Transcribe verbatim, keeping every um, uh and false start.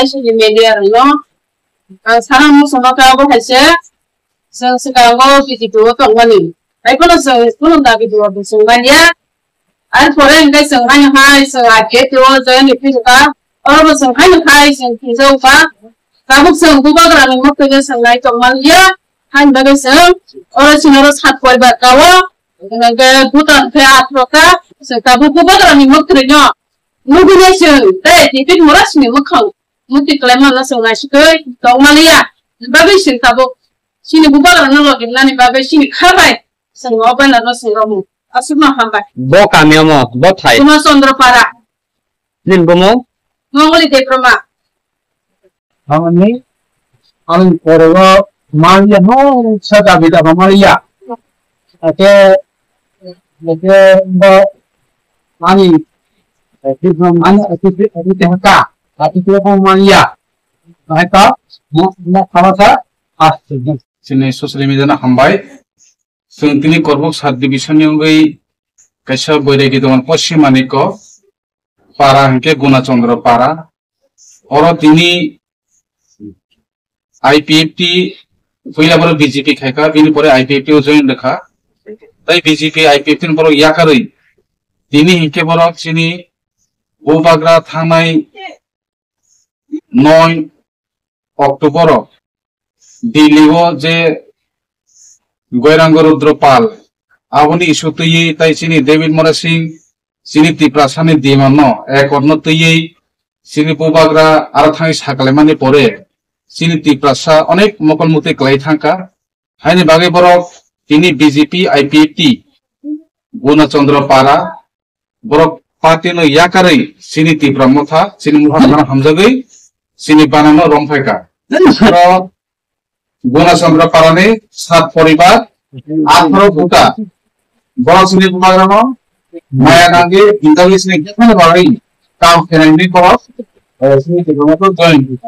Social media rwno ang sana muchungma khe abo hai se chwng swkango B J P o tongmani. Hai phano chwng kunu dabi duwa bo chwng manya. Ar pore hwnkhe chwng haino hai chwng I P F T o join ni philka. Oro bo chwng haino hai chwng philjago kha. Tabuk chwng bubagra ni mwktwi no chwng nai tongmaliya. Haini bagwi chwng oro chini oro sat poribar kao. Hwnkhe Bhutan khe athro ka. Chwng tabuk bubagra ni mwktwi no nugwi nai chwng tei David Murasing ni mwkhang muti kwlaima no chwng naisikwi tongmaliya. Bagwi chwng tabuk chini bubagra no logi nani bagwi chini kha bai chwng o banner no chwng romwi. Aswkno hambai. Bo kami omo, bo thai. Kuma Chandra Para. Nini bumung? Mongoli Debbarma. Hamani, ani pore o maliya no sa dabi da maliya. Ake, ake bo ani, ani, ani, ani tehaka, ani tehaka maliya. Hai ka, mo, mo khamasa, ah, Chini social media no hambai. Chwng tini Korbuk sub division ni wngwi kaisa boiregi tongo Poschim Manikko para hwnkhe Guna Chandra para. Oro tini I P F T puila borok B J P khaikha, bini pore I P F T o join rwkha. Tai B J P I P F T ni borok yakarwi tini hwnkhe borok chini bubagra thangnai noi October o Delhi o je Goiranga Rudra Pal, aboni issue twiwi tai chini David Murasing chini Tiprasa ni demand no accord no twiwi chini bubagra aro thangwi sakalaimani pore chini Tiprasa onek mokol muti kwlai thangkha. Haini bagwi borok tini B J P I P F T Guna Chandra para borok party no yakarwi chini Tipra Motha, chini Motha no hamjagwi chini banano romphai kha. Oro Guna Chandra para ni sat poribar, atharo buta, borok chini bubagra no maya nangwi hinjagwi chini jephano bagwi kam khenai hinwi borok, eh, chini Tipra Motha join.